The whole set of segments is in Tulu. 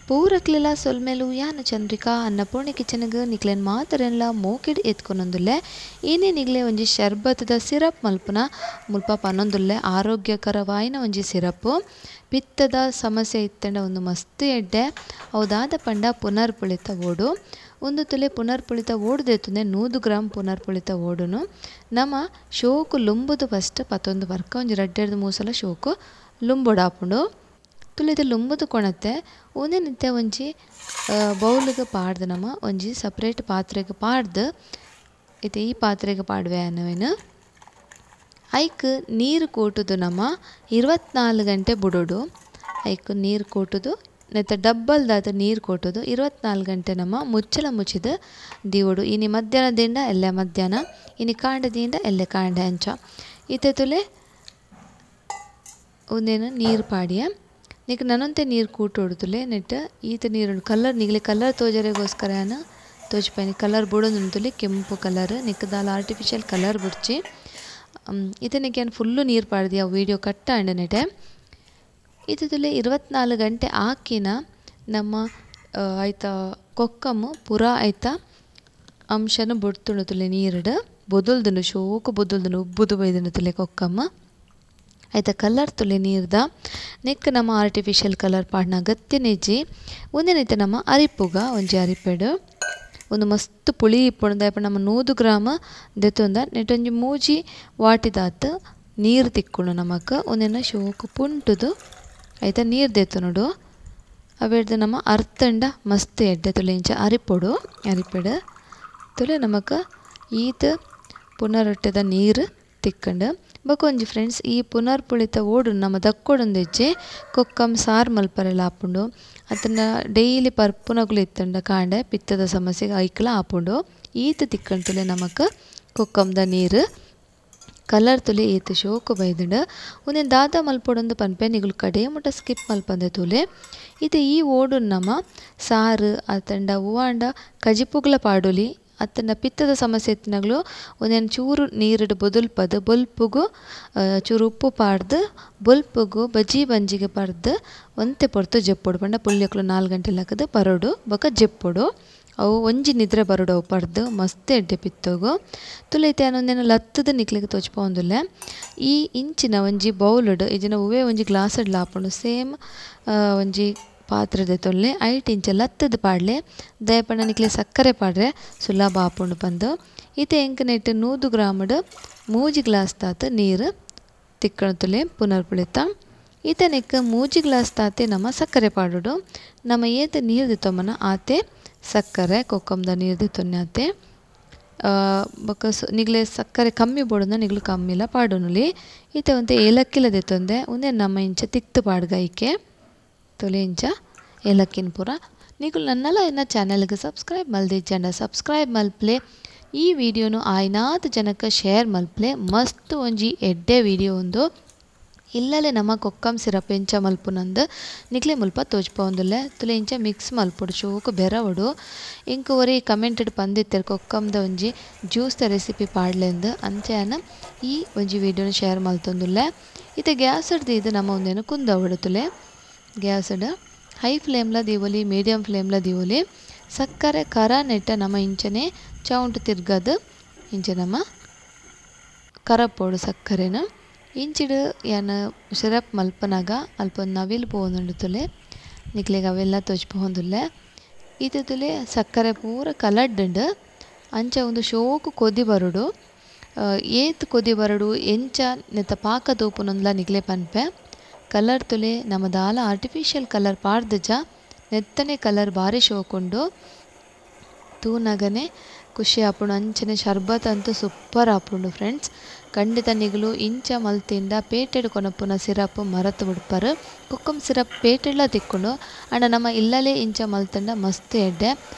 ಪೂರಕ್ಲೆಲ ಸೊಲ್ಮೆಲು ಯಾನ ಚಂದ್ರಿಕಾ ಅನ್ನಪೂರ್ಣೆ ಕಿಚನ್ಗ್ ನಿಕ್ಲೆನ್ ಮಾತೆರೆನ್ಲ ಮೋಕೆಡ್ ಎತ್ಕೊನೊಂದುಲ್ಲೆ. ಇನಿ ನಿಗ್ಲೆ ಒಂಜಿ ಶರ್ಬತ್ದ ಸಿರಪ್ ಮಲ್ಪುನ ಮುಲ್ಪ ಪನೊಂದುಲ್ಲೆ. ಆರೋಗ್ಯಕರವಾಯಿನ ಒಂಜಿ ಸಿರಪ್. ಪಿತ್ತದ ಸಮಸ್ಯೆ ಇತ್ತಂಡ ಉಂದು ಮಸ್ತ್ ಎಡ್ಡೆ. ಅವು ದಾದ ಪಂಡ ಪುನರ್ಪುಳಿತ ಓಡು. ಉಂದು ತುಲೆ ಪುನರ್ಪುಳಿತ ಓಡು ದೆತ್ತುಂದೆ 100 ಗ್ರಾಂ ಪುನರ್ಪುಳಿತ ಓಡುನು ನಮ ಶೋಕು ಲುಂಬುದು ಫಸ್ಟ್ ಪತ್ತೊಂದು ಬರ್ಕ ಒಂಜಿ ರಡ್ಡೆರ್ದ್ ಮೂಸಲ ಶೋಕು ಲುಂಬೊಡಾಪುಂಡು. ತುಲಿದ ಲುಂಬುದು ಕೊಣತೆ ಉಂದೆನಿತ್ತೆ ಒಂಜಿ ಬೌಲ್ಗೆ ಪಾಡ್ದು ನಮ ಒಂಜಿ ಸಪ್ರೇಟ್ ಪಾತ್ರೆಗೆ ಪಾಡ್ದು ಇತ್ತೆ ಈ ಪಾತ್ರೆಗೆ ಪಾಡುವೆ ಅನ್ನುವೇನು. ಐಕ್ ನೀರು ಕೂಟುದು ನಮ 24 ಗಂಟೆ ಬುಡೋಡು. ಐಕ್ ನೀರು ಕೂಟುದು ನೆತ್ತ ಡಬ್ಬಲ್ದಾದ ನೀರು ಕೂಟುದು 24 ಗಂಟೆ ನಮ ಮುಚ್ಚಳ ಮುಚ್ಚಿದ ದೀವೋಡು. ಇನಿ ಮಧ್ಯಾಹ್ನದಿಂದ ಎಲ್ಲೆ ಮಧ್ಯಾಹ್ನ, ಇನಿ ಕಾಂಡದಿಂದ ಎಲ್ಲೆ ಕಾಂಡ ಅಂಚ ಇತ್ತೆ ತುಲೆ ಒಂದೇನು ನೀರು ಪಾಡಿಯ ನಿಕ್ ನನ್ನಂತೆ ನೀರು ಕೂಟೋಡುತ್ತಲೆ ನೆಟ್ ಈತ ನೀರು ಕಲರ್ ನಿಗಲೆ ಕಲರ್ ತೋಜರೆಗೋಸ್ಕರ ತೋಜ್ಪಾಯಿನಿ ಕಲರ್ ಬುಡೊಂದುಂತುಲೆ ಕೆಂಪು ಕಲರ್ ನಿಕ್ ದಾಲ ಆರ್ಟಿಫಿಷಿಯಲ್ ಕಲರ್ ಬುಡ್ಚಿ. ಇತ್ತೆ ನಿಕ್ ಏನು ಫುಲ್ಲು ನೀರು ಪಾಡ್ದಿ ಆ ವೀಡಿಯೋ ಕಟ್ ಆಂಡ್ ನೆಟೆ. ಇತ್ತೆ ತುಲೆ 24 ಗಂಟೆ ಆಕಿನ ನಮ್ಮ ಆಯ್ತ ಕೊಕ್ಕಮ್ಮು ಪೂರಾ ಆಯ್ತ ಅಂಶನ ಬುಡ್ತುಂಡು ತುಲೆ ನೀರುಡು ಬೊದಲ್ದುಂಡು ಶೋಕು ಬೊದಲ್ದುಂಡು ಉಬ್ಬುದು ಬೈದುಂಡು ತುಲೆ ಕೊಕ್ಕಮ್ಮ. ಆಯ್ತ ಕಲರ್ ತುಲೆ ನೀರ್ದ ನೆಕ್ ನಮ್ಮ ಆರ್ಟಿಫಿಷಿಯಲ್ ಕಲರ್ ಪಾಡ್ನ ಅಗತ್ಯ ನಿಜ್ಜಿ. ಒಂದೇನೈತೆ ನಮ್ಮ ಅರಿಪುಗ ಒಂಜಿ ಅರಿಪೆಡು ಒಂದು ಮಸ್ತ್ ಪುಳಿ ಇಪ್ಪುಂಡು. ದಾಯೆ ನಮ್ಮ 100 ಗ್ರಾಮ ದೆತ್ತೊಂದ ನೆಟೊಂಜಿ ಮೂಜಿ ವಾಟಿದಾತ್ ನೀರು ತಿಕ್ಕುಂಡು ನಮಕ್. ಒಂದೇನ ಶೋಕು ಪುಂಟುದು ಆಯ್ತ ನೀರು ದೆತ್ತುನುಡು. ಅವೆಡ್ದು ನಮ್ಮ ಅರ್ತಂಡ ಮಸ್ತ್ ಎಡ್ಡೆ ತುಲೆ ಇಂಚ ಅರಿಪೊಡು ಅರಿಪೆಡು ತುಲೆ ನಮಕ್ ಈತ್ ಪುನರೊಟ್ಟೆದ ನೀರು ತಿಕ್ಕಂಡು. ಬೊಕ ಒಂಜಿ ಫ್ರೆಂಡ್ಸ್ ಈ ಪುನರ್ಪುಳಿತ ಓಡು ನಮ್ಮ ದಕ್ಕೊಡೊಂದಿಜ್ಜಿ ಕೊಕ್ಕಂ ಸಾರು ಮಲ್ಪರೆಲ ಆಪುಂಡು. ಅತ್ತಂಡ ಡೈಲಿ ಪರ್ಪುನಗುಲು ಇತ್ತಂಡ ಕಾಂಡೆ ಪಿತ್ತದ ಸಮಸ್ಯೆಗೆ ಐಕ್ಲ ಆಪುಂಡು. ಈತ ತಿಕ್ಕಂಡು ತುಲೆ ನಮಕ್ ಕೊಕ್ಕಂದ ನೀರು ಕಲರ್ ತುಲೆ ಈತ ಶೋಕು ಬೈದುಂಡು. ಉಂದೆನ್ ದಾದ ಮಲ್ಪೊಡೊಂದು ಪನ್ಪೆ ನಿಗುಲು ಕಡೆ ಮುಟ ಸ್ಕಿಪ್ ಮಲ್ಪಂದೆ ತುಲೆ. ಇತ್ತೆ ಈ ಓಡು ನಮ ಸಾರು ಅತ್ತಂಡ ಹೂವಾಂಡ ಕಜಿಪುಗ್ಲ ಪಾಡೊಲಿ. ಅತ್ತಂಡ ಪಿತ್ತದ ಸಮಸ್ಯೆ ಇತ್ತಿನಗಲು ಒಂದೇನು ಚೂರು ನೀರುಡು ಬೊದಲ್ಪದು ಬೊಲ್ಪುಗು ಚೂರು ಉಪ್ಪು ಪಾಡ್ದು ಬೊಲ್ಪುಗು ಬಜ್ಜಿ ಬಂಜಿಗೆ ಪರ್ದು ಒಂತೆ ಪೊರ್ತು ಜೆಪ್ಪೊಡು. ಪಂಡ ಪುಲ್ಯಕ್ಲು 4 ಗಂಟೆ ಲಕ್ಕದು ಪರೋಡು ಬೊಕ ಜೆಪ್ಪೊಡು. ಅವು ಒಂಜಿ ನಿದ್ರೆ ಬರೋಡು ಅವು ಪರ್ದು ಮಸ್ತ್ ಎಡ್ಡೆ ಪಿತ್ತೋಗು. ತುಲೆ ಇತ್ತೆ ಒಂದೇನು ಲತ್ತದ ನಿಕ್ಲಿಗೆ ತೋಚ್ಪೊಂದುಲ್ಲೆ. ಈ ಇಂಚಿನ ಒಂಜಿ ಬೌಲುಡು ಇಜಿನ ಹೂವೇ ಒಂಜಿ ಗ್ಲಾಸ್ಡ್ ಆಪುಂಡು ಸೇಮ್ ಒಂಜಿ ಪಾತ್ರೆ ತೊಲ್ಲೆ ಐಟ್ ಇಂಚ ಲತ್ತದ ಪಾಡ್ಲೆ. ದಯಪಂಡ ನಿಕ್ಲೆ ಸಕ್ಕರೆ ಪಾಡ್ರೆ ಸುಲಭ ಆಪುಂಡು ಪಂದು. ಇತ್ತೆ ಎಂಕ್ ನೆಟ್ 100 ಗ್ರಾಮಡು 3 ಗ್ಲಾಸ್ ತಾತ್ ನೀರು ತಿಕ್ಕಣ ತುಲೆ ಪುನರ್ಪುಳಿತ. ಇತ್ತೆ ನೆಕ್ 3 ಗ್ಲಾಸ್ ತಾತೆ ನಮ್ಮ ಸಕ್ಕರೆ ಪಾಡೋಡು. ನಮ್ಮ ಏತ್ ನೀರು ದಿತ್ತೊಮ್ಮನ ಆತೆ ಸಕ್ಕರೆ ಕೊಕ್ಕಂದ ನೀರು ದಿತ್ತೊನ್ನೆ ಆತೆ. ಬೊಕ ನಿಗ್ಲೆ ಸಕ್ಕರೆ ಕಮ್ಮಿ ಬೋಡುನ ನಿಗ್ಲು ಕಮ್ಮಿಲ ಪಾಡೋನುಲಿ. ಇತ್ತೆ ಒಂತೆ ಏಲಕ್ಕಿಲ ದೆತ್ತೊಂದೆ ಉಂದೆ ನಮ್ಮ ಇಂಚ ತಿಕ್ತು ಪಾಡ್ಗ ಐಕೆ ತುಲೆ ಇಂಚ ಏಲಕ್ಕಿನ ಪೂರ. ನಿಗುಲು ನನ್ನಲ ಎನ್ನ ಚಾನಲ್ಗೆ ಸಬ್ಸ್ಕ್ರೈಬ್ ಮಲ್ದಿಜ್ಜಂಡ ಸಬ್ಸ್ಕ್ರೈಬ್ ಮಲ್ಪ್ಲೆ. ಈ ವಿಡಿಯೋನು ಆಯ್ನಾತ್ ಜನಕ್ಕೆ ಶೇರ್ ಮಲ್ಪ್ಲೆ. ಮಸ್ತ್ ಒಂಜಿ ಎಡ್ಡೆ ವಿಡಿಯೋ ಒಂದು ಇಲ್ಲಲೆ ನಮ್ಮ ಕೊಕ್ಕಂ ಸಿರಪ್ ಎಂಚ ಮಲ್ಪುನಂದು ನಿಕ್ಲೆ ಮುಲ್ಪ ತೋಜ್ಪೊಂದುಲ್ಲೆ. ತುಲೆ ಇಂಚ ಮಿಕ್ಸ್ ಮಲ್ಪೊಡು ಶೋಕು ಬೆರವಡು. ಇಂಕ್ ಒರಿ ಕಮೆಂಟೆಡ್ ಪಂದಿತ್ತೆರ್ ಕೊಕ್ಕಂದ ಒಂಜಿ ಜ್ಯೂಸ್ದ ರೆಸಿಪಿ ಪಾಡ್ಲೆಂದು ಅಂಚೆನ ಈ ಒಂಜಿ ವಿಡಿಯೋನ ಶೇರ್ ಮಲ್ತೊಂದುಲ್ಲೆ. ಇತ್ತೆ ಗ್ಯಾಸ್ಡ್ ಇದು ನಮ್ಮ ಒಂದೇನು ಕುಂದವಡು ತುಲೆ. ಗ್ಯಾಸ್ಡ್ ಹೈ ಫ್ಲೇಮ್ಲ ದೀವೊಲಿ ಮೀಡಿಯಂ ಫ್ಲೇಮ್ಲ ದೀವೊಲಿ. ಸಕ್ಕರೆ ಕರ ನೆಟ್ಟ ನಮ್ಮ ಇಂಚನೆ ಚೌಂಟು ತಿರ್ಗದು ಇಂಚ ನಮ್ಮ ಕರಪೋಡು ಸಕ್ಕರೆನ. ಇಂಚಿಡು ಯಾನ್ ಸಿರಪ್ ಮಲ್ಪನಾಗ ಅಲ್ಪ ಒಂದು ನವಿಲು ಪೋವೊಂದುಂಡು ತುಲೆ ನಿಕ್ಲೆಗ್ ಅವೆಲ್ಲ ತೋಜ್ಪೊಂದುಲ್ಲೆ. ಇತ್ತೆ ತುಲೆ ಸಕ್ಕರೆ ಪೂರ ಕಲಡ್ಡುಂಡು. ಅಂಚ ಒಂದು ಶೋಕು ಕೊದಿ ಬರೋಡು. ಏತ್ ಕೊದಿ ಬರೋಡು ಎಂಚ ನೆತ್ತ ಪಾಕ ತೂಪುನೊಂದ್ಲ ನಿಕ್ಲೆ ಪನ್ಪೆ. ಕಲರ್ ತುಲೆ ನಮ್ಮ ದಾಲ ಆರ್ಟಿಫಿಷಿಯಲ್ ಕಲರ್ ಪಾಡ್ದಜ ನೆತ್ತನೆ ಕಲರ್ ಬಾರಿ ಶೋಕುಂಡು. ತೂನಗನೆ ಖುಷಿ ಆಪುಂಡು. ಅಂಚನೆ ಶರ್ಬತ್ ಅಂತೂ ಸೂಪರ್ ಆಪುಂಡು ಫ್ರೆಂಡ್ಸ್. ಖಂಡಿತ ನಿಗುಲು ಇಂಚ ಮಲ್ತಿಂಡ ಪೇಟೆಡ್ ಕೊನಪುನ ಸಿರಪ್ ಮರತ್ ಬುಡ್ಪರ್. ಕೊಕ್ಕಂ ಸಿರಪ್ ಪೇಟೆಡ್ಲ ತಿಕ್ಕುಂಡು. ಅಂಡ ನಮ್ಮ ಇಲ್ಲಲೇ ಇಂಚ ಮಲ್ತಂಡ ಮಸ್ತ್ ಎಡ್ಡೆ.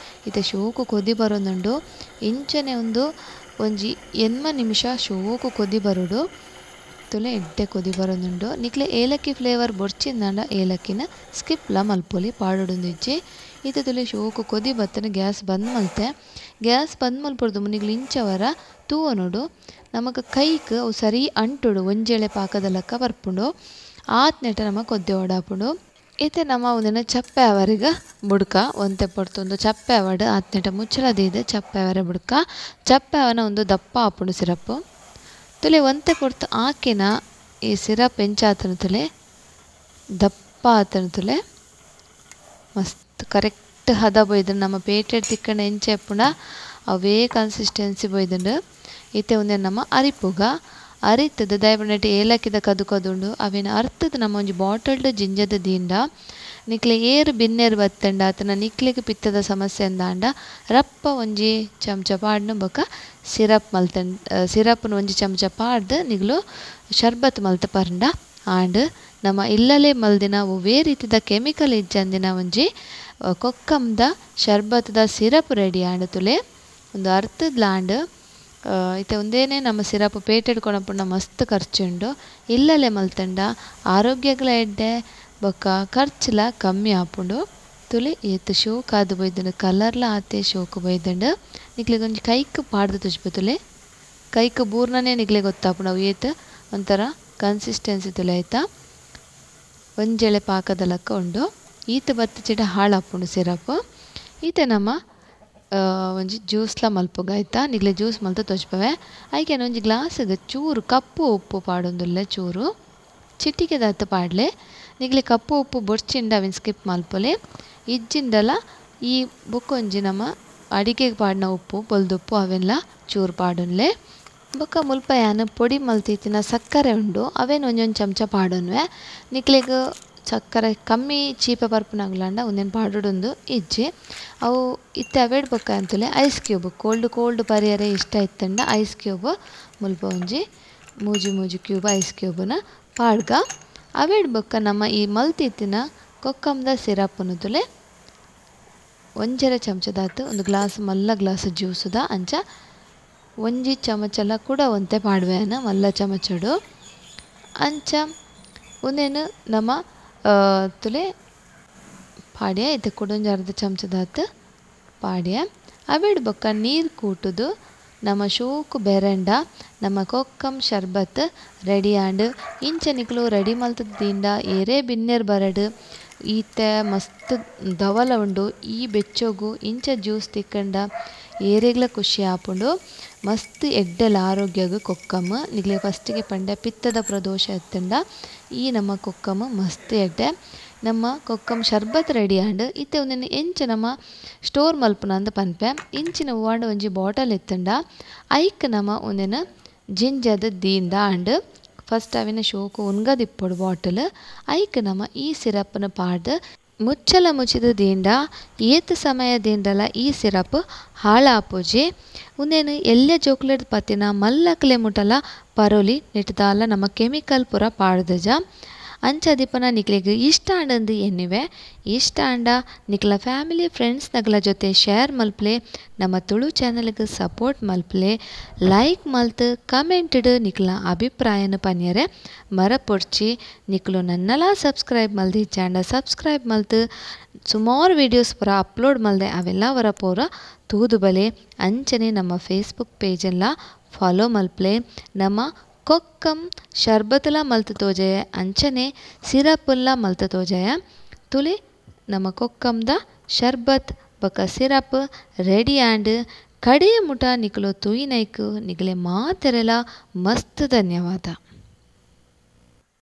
ಇತ್ತೆ ಶೋಕು ಕೊದಿ ಬರೋದುಂಡು. ಇಂಚನೆ ಒಂದು ಒಂಜಿ 80 ನಿಮಿಷ ಶೋಕು ಕೊದಿ ಬರೋಡು. ತುಲೆ ಎಡ್ಡೆ ಕೊದಿ ಬರೋದುಂಡು. ನಿಕ್ಲೆ ಏಲಕ್ಕಿ ಫ್ಲೇವರ್ ಬೊಡ್ಚಿಂದಾಂಡ ಏಲಕ್ಕಿನ ಸ್ಕಿಪ್ಲ ಮಲ್ಪೊಲಿ ಪಾಡೊಡುಂದಿಜ್ಜಿ. ಇತ್ತೆ ತುಲೆ ಶೋಕು ಕೊದಿ ಬತ್ತನ ಗ್ಯಾಸ್ ಬಂದ್ ಮಲ್ತೆ. ಗ್ಯಾಸ್ ಬಂದ್ ಮಲ್ಪೊಡ್ದು ನಿಗ್ಲು ಇಂಚವರ ತೂವನೋಡು ನಮಕ್ ಕೈಕ್ ಅವು ಸರಿ ಅಂಟುಡು ಒಂಜೇಳೆ ಪಾಕದ ಲೆಕ್ಕ ಬರ್ಪುಂಡು. ಆತ್ ನೆಟ ನಮ ಕೊದ್ದೆ ಓಡಾಪುಂಡು. ಇತ್ತೆ ನಮ್ಮ ಉಂದೆನ ಚಪ್ಪೆ ಅವರಿಗೆ ಬುಡ್ಕ ಒಂತೆ ಪೊರ್ತೊಂದು ಚಪ್ಪೆ ಅವಡು ಆತ್ನೆಟ ಮುಚ್ಚಳ ದೀದ್ ಚಪ್ಪೆ ಅವರೆ ಬುಡ್ಕ ಚಪ್ಪೆ ಅವನ ಒಂದು ದಪ್ಪ ಆಪುಂಡು ಸಿರಪ್ ತುಲೆ ಒಂತೆ ಪೊರ್ತು ಆಕಿನ ಈ ಸಿರಪ್ ಎಂಚಾತನ ತುಲೆ ದಪ್ಪ ಆತನ ತುಲೆ ಮಸ್ತ್ ಕರೆಕ್ಟ್ ಹದ ಬೊಯ್ದುಂಡು ನಮ್ಮ ಪೇಟೆಡ್ ತಿಕ್ಕಂಡ ಎಂಚ ಇಪ್ಪುಂಡ ಅವೇ ಕನ್ಸಿಸ್ಟೆನ್ಸಿ ಬೊಯ್ದುಂಡು. ಇತ್ತೆ ಉಂದೆನ್ ನಮ್ಮ ಅರಿಪುಗ ಅರಿತದ ದಯಪಂಡ ಏಲಕ್ಕಿದ ಕದು ಕದುಂಡು ಅವೇನು ಅರ್ಥದ ನಮ್ಮ ಒಂಜಿ ಬಾಟಲ್ಡ್ ಜಿಂಜದ ದೀಂಡ ನಿಕ್ಲೆ ಏರು ಬಿನ್ನೇರು ಬತ್ತಂಡ ಆತನ ನಿಕ್ಲೆಗ್ ಪಿತ್ತದ ಸಮಸ್ಯೆ ಅಂದಾಂಡ ರಪ್ಪ ಒಂಜಿ ಚಮಚ ಪಾಡ್ನು ಬೊಕ ಸಿರಪ್ ಮಲ್ತಂಡ ಸಿರಪ್ನು ಒಂಜಿ ಚಮಚ ಪಾಡ್ದು ನಿಗ್ಲು ಶರ್ಬತ್ ಮಲ್ತ ಪರ್ಂಡ ಆಂಡ್ ನಮ್ಮ ಇಲ್ಲಲೇ ಮಲ್ದಿನ ಒವ್ವೇ ರೀತಿದ ಕೆಮಿಕಲ್ ಇಜ್ಜಂದಿನ ಒಂಜಿ ಕೊಕ್ಕಂದ ಶರ್ಬತ್ದ ಸಿರಪ್ ರೆಡಿ ಆಂಡ್ ತುಲೆ ಒಂದು ಅರ್ಥದ್ಲಾಂಡ್. ಇತ್ತೆ ಉಂದೇನೆ ನಮ್ಮ ಸಿರಪ್ ಪೇಟೆಡ್ ಕೊನಪುಂಡ ಮಸ್ತ್ ಖರ್ಚುಂಡು ಇಲ್ಲಲೇ ಮಲ್ತಂಡ ಆರೋಗ್ಯಗ್ಲ ಎಡ್ಡೆ ಬೊಕ್ಕ ಖರ್ಚುಲ ಕಮ್ಮಿ ಆಪುಂಡು. ತುಲೆ ಏತ್ ಶೋಕ್ ಆದ್ ಬೊಯ್ದುಂಡು ಕಲರ್ಲ ಆತೆ ಶೋಕು ಬೊಯ್ದುಂಡು. ನಿಕ್ಲೆಗ್ ಒಂಜಿ ಕೈಕ್ ಪಾಡ್ದು ತೋಜ್ಪೆ ತುಲೆ ಕೈಕ್ ಬೂರ್ನನೇ ನಿಕ್ಲೆಗ್ ಗೊತ್ತಾಪುಂಡು ಅವು ಏತ್ ಒಂಥರ ಕನ್ಸಿಸ್ಟೆನ್ಸಿ ತುಲೆ ಆಯ್ತಾ ಒಂಜೆಳೆ ಪಾಕದ ಲೆಕ್ಕ ಉಂಡು. ಈತ್ ಬತ್ತಿಚಿಡ ಹಾಳಾಪುಂಡು ಸಿರಪ್. ಈತೆ ನಮ್ಮ ಒಂಜಿ ಜ್ಯೂಸ್ಲ ಮಲ್ಪುಗ ಆಯ್ತಾ ನಿಕ್ಲೆ ಜ್ಯೂಸ್ ಮಲ್ತ ತೋಜ್ಪವೆ. ಐಕೆನ ಒಂಜಿ ಗ್ಲಾಸ್ಗ್ ಚೂರು ಕಪ್ಪು ಉಪ್ಪು ಪಾಡೊಂದುಲ್ಲೆ ಚೂರು ಚಿಟಿಕೆದಾತ್ ಪಾಡ್ಲೆ ನಿಕ್ಲೆ ಕಪ್ಪು ಉಪ್ಪು ಬೊಡ್ಚಿಂಡ ಅವೆನ್ ಸ್ಕಿಪ್ ಮಲ್ಪೊಲೆ ಇಜ್ಜಿಂಡಲ ಈ ಬೊಕ್ಕೊಂಜಿ ನಮ್ಮ ಅಡಿಗೆಗ್ ಪಾಡ್ನ ಉಪ್ಪು ಬೊಲ್ದುಪ್ಪು ಅವೆನ್ಲ ಚೂರು ಪಾಡೊನ್ಲೆ. ಬೊಕ್ಕ ಮುಲ್ಪ ಯಾನ್ ಪೊಡಿ ಮಲ್ತಿತ್ತಿನ ಸಕ್ಕರೆ ಉಂಡು ಅವೇನು ಒಂಜೊಂಜಿ ಚಮಚ ಪಾಡೊನ್ವೆ. ನಿಕ್ಲೆಗ್ ಸಕ್ಕರೆ ಕಮ್ಮಿ ಚೀಪೆ ಪರ್ಪುನಗುಲಾಂಡ ಉಂದೆನ್ ಪಾಡೊಡೊಂದು ಇಜ್ಜಿ. ಅವು ಇತ್ತೆ ಅವೇಡ್ ಬೊಕ್ಕ ಅಂತುಲೆ ice cube cold cold ಪರಿಯರೆ ಇಷ್ಟ ಇತ್ತಂಡ ಐಸ್ ಕ್ಯೂಬ್ ಮುಲ್ಪ ಒಂಜಿ ಮೂಜಿ ಮೂಜಿ ಕ್ಯೂಬ್ ಐಸ್ ಕ್ಯೂಬ್ನ ಪಾಡ್ಗ. ಅವೇಡ್ ಬೊಕ್ಕ ನಮ್ಮ ಈ ಮಲ್ತಿತ್ತಿನ ಕೊಕ್ಕಂದ ಸಿರಪ್ನು ತುಲೆ ಒಂಜರೆ ಚಮಚದಾತು ಒಂದು ಗ್ಲಾಸ್ ಮಲ್ಲ ಗ್ಲಾಸ್ ಜ್ಯೂಸುದ ಅಂಚ ಒಂಜಿ ಚಮಚಲ ಕೂಡ ಒಂತೆ ಪಾಡ್ವೆನ ಮಲ್ಲ ಚಮಚಡು ಅಂಚ ಉಂದೆನ್ ನಮ್ಮ ತುಲೆ ಪಾಡ್ಯ ಇತ್ತೆ ಕುಡೊಂಜಿ ಅರ್ಧ ಚಮಚದಾತು ಪಾಡ್ಯ. ಅವೇಡ್ ಬೊಕ್ಕ ನೀರು ಕೂಟುದು ನಮ್ಮ ಶೋಕು ಬೆರಂಡ ನಮ್ಮ ಕೊಕ್ಕಂ ಶರ್ಬತ್ ರೆಡಿ ಆಂಡ್. ಇಂಚ ನಿಕ್ಲು ರೆಡಿ ಮಲ್ತದ ದೀಂಡ ಏರೇ ಬಿನ್ನೆರ್ ಬರಡ್ ಈತೆ ಮಸ್ತ್ ದವಲ ಉಂಡು ಈ ಬೆಚ್ಚೊಗು ಇಂಚ ಜ್ಯೂಸ್ ತಿಕ್ಕಂಡ ಏರೆಗ್ಲ ಖುಷಿ ಆಪುಂಡು. ಮಸ್ತ್ ಎಡ್ಡೆಲ ಆರೋಗ್ಯಗ್ ಕೊಕ್ಕಮ್ ನಿಕ್ಲೆ ಫಸ್ಟಿಗೆ ಪಂಡ ಪಿತ್ತದ ಪ್ರದೋಷ ಇತ್ತಂಡ ಈ ನಮ್ಮ ಕೊಕ್ಕಮ್ ಮಸ್ತ್ ಎಡ್ಡೆ. ನಮ್ಮ ಕೊಕ್ಕಮ್ ಶರ್ಬತ್ ರೆಡಿ ಆಂಡ್. ಇತ್ತೆ ಉಂದೆನ್ ಎಂಚ ನಮ್ಮ ಸ್ಟೋರ್ ಮಲ್ಪುನ ಅಂದ್ ಪನ್ಪೆ. ಇಂಚಿನ ಹೂವಾಂಡ ಒಂಜಿ ಬಾಟಲ್ ಇತ್ತಂಡ ಐಕ್ ನಮ್ಮ ಉಂದೆನ್ ಜಿಂಜದ ದೀಂದ ಆಂಡ್. ಫಸ್ಟ್ ಅವಿನ ಶೋಕು ಉನ್ಗದಿಪ್ಪೊಡು ಬಾಟಲ್ ಐಕ್ ನಮ್ಮ ಈ ಸಿರಪ್ನ ಪಾಡ್ದು ಮುಚ್ಚಲ ಮುಚ್ಚಿದ ದೀಂಡ ಏತ್ ಸಮಯ ದೀಂಡಲ ಈ ಸಿರಪ್ ಹಾಳಾಪುಜಿ. ಉಂದೆನ್ ಎಲ್ಯ ಜೋಕ್ಲೆಡ್ ಪತ್ತಿನ ಮಲ್ಲಕ್ಲೆ ಮುಟಲ ಪರೋಲಿ ನೆಟ್ದಾಲ ನಮ್ಮ ಕೆಮಿಕಲ್ ಪೂರ ಪಾಡ್ದಜ. ಅಂಚ ದೀಪನ ನಿಕ್ಲೆಗ್ ಇಷ್ಟ ಆಂಡಂದು ಎನ್ನಿವೆ. ಇಷ್ಟ ಆಂಡ ನಿಕ್ಲ ಫ್ಯಾಮಿಲಿ ಫ್ರೆಂಡ್ಸ್ ನಗಲ ಜೊತೆ ಶೇರ್ ಮಲ್ಪ್ಲೆ ನಮ್ಮ ತುಳು ಚಾನಲ್ಗೆ ಸಪೋರ್ಟ್ ಮಲ್ಪ್ಲೆ ಲೈಕ್ ಮಲ್ತ್ ಕಮೆಂಟ್ಡ್ ನಿಕ್ಲ ಅಭಿಪ್ರಾಯನ ಪನ್ಯರೆ ಮರಪೊಡ್ಚಿ. ನಿಕ್ಲು ನನ್ನಲ ಸಬ್ಸ್ಕ್ರೈಬ್ ಮಲ್ದಿ ಚಾಂಡ ಸಬ್ಸ್ಕ್ರೈಬ್ ಮಲ್ತ್ ಸುಮಾರು ವೀಡಿಯೋಸ್ ಪೂರ ಅಪ್ಲೋಡ್ ಮಲ್ದೆ ಅವೆಲ್ಲ ವರ ಪೂರ ತೂದು ಬಲೆ. ಅಂಚನೆ ನಮ್ಮ ಫೇಸ್ಬುಕ್ ಪೇಜೆಲ್ಲ ಫಾಲೋ ಮಲ್ಪ್ಲೆ. ನಮ್ಮ ಕೊಕ್ಕಂ ಶರ್ಬತ್ಲ ಮಲ್ತ್ ತೋಜಯ ಅಂಚನೆ ಸಿರಪ್ಪುಲ್ಲ ಮಲ್ತ್ ತೋಜಯ. ತುಲೆ ನಮ್ಮ ಕೊಕ್ಕಂದ ಶರ್ಬತ್ ಬೊಕ syrup ready and. ಕಡೆಯ ಮುಟ ನಿಕ್ಲು ತೂಯಿನೈಕ್ ನಿಗಲೆ ಮಾತೆರೆಲ ಮಸ್ತ್ ಧನ್ಯವಾದ.